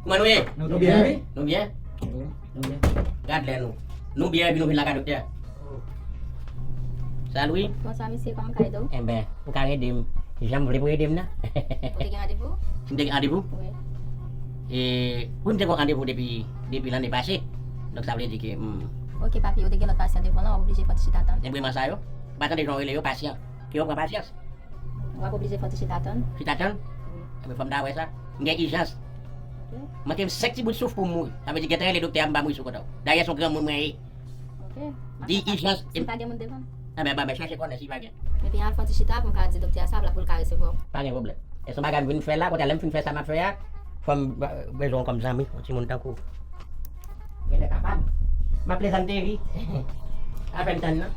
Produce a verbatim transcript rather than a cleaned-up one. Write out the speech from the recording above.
Kòman nou ye? Nou byen, wi. Nou byen? Wi, nou byen. Gad lè nou. Nou byen epi nou vin lakay doktè. Salut. Bonswa, mesye, kòman m ka ede w? Enben, ou ka ede m jan m vle pou ede m nan. Ou te gen randevou? M te gen randevou? Wi. E, wi, m te gen randevou depi, depi lane pase. Donk, sa vle di ke, hmm. Ok, papi, ou te gen lòt pasyan devan w lan, w ap oblije fè yon ti chita tann. Enben, sa yo. Ou pa tande jan w rele yo, pasyan. Ke yo pran pasyans. W ap oblije fè yon ti chita tann. Chita tann? Wi. Enben, fò m ta wè sa. M gen ijans. Ok. Manke m senk ti bout souf pou m mouri. Sa vle di, gentan rele doktè a, m pa mouri sou kont ou. Dayè, se yon granmoun mwen ye. Ok. Di ijans. Si pa gen moun devan. Enben, ban mwen chache konnen si pa gen. Epi al fè yon ti chita pou m ka di doktè a sa, pou l ka resevwa w. Pa gen pwoblèm. E se yon bagay m vin fè la, kote lè m fin fè sa m ap fè a, fò m, euh, bezwen w kòm zanmi, yon timoun tankou w. Genlè kapab. M ap plezante wi. Apèn tann nan.